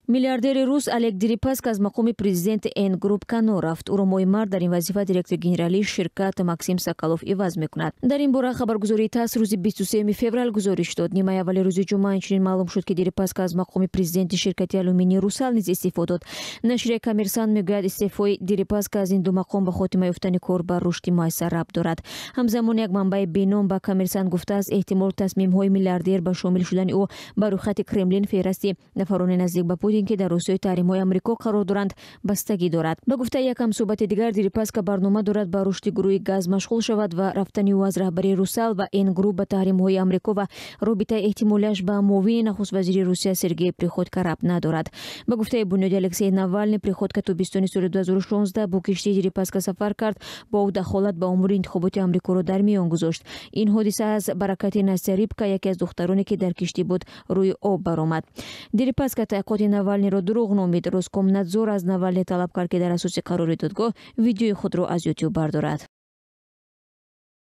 Миллиардери рус Олег Дерипаска аз мақоми президенти Н Групп канор рафт. Ӯро моҳи март дар ин вазифа директори генералии ширкат Максим Соколов иваз мекунад. Дар ин бора хабаргузории ТАСС рӯзи 23 феврал гузориш дод. Нимаи аввали рӯзи ҷумъа инчунин маълум шуд, ки Дерипаска аз мақоми президенти ширкати алюминии «Русал» низ истеъфо дод. Нашрияи «Коммерсант» мегӯяд, истеъфои Дерипаска аз ин ду мақом ба хотима ёфтани кор бар рушди муассиса рабт дорад. Ҳамзамон як манбаи беном ба «Коммерсант» гуфтааст, эҳтимол тасмимҳои миллиардер ба шомил шудани ӯ ба рӯйхати Кремлин, феҳрасти нафарони наздик ба Путин, ки дар рӯзҳои таҳримҳои Амрико қарор доранд, бастагӣ дорад. Ба гуфтаи як ҳамсӯҳбати дигар, Дерипаска барнома дорад ба рушди гурӯҳи газ машғул шавад ва рафтани ӯ аз раҳбарии «Русал» ва Н Групп ба таҳримҳои Амрико ва робитаи эҳтимолиаш ба муовини нахуствазири Русия Сергей Приходько рабт надорад. Ба гуфтаи бунёди Алексей Навални, Приходько тобистони соли 2016 бо киштии Дерипаска сафар кард, бо ӯ дахолат ба умури интихоботи Амрикоро дар миён гузошт. Ин ҳодиса аз баракати Настя Рыбка, яке аз духтароне, ки дар киштӣ буд, рӯи об баромад. Дерипаска таҳқиқоти Навалниро дурӯғ номид. Роскомнадзор аз Навални талаб кард, ки дар асоси қарори додгоҳ видеои худро аз Ютуб бардорад.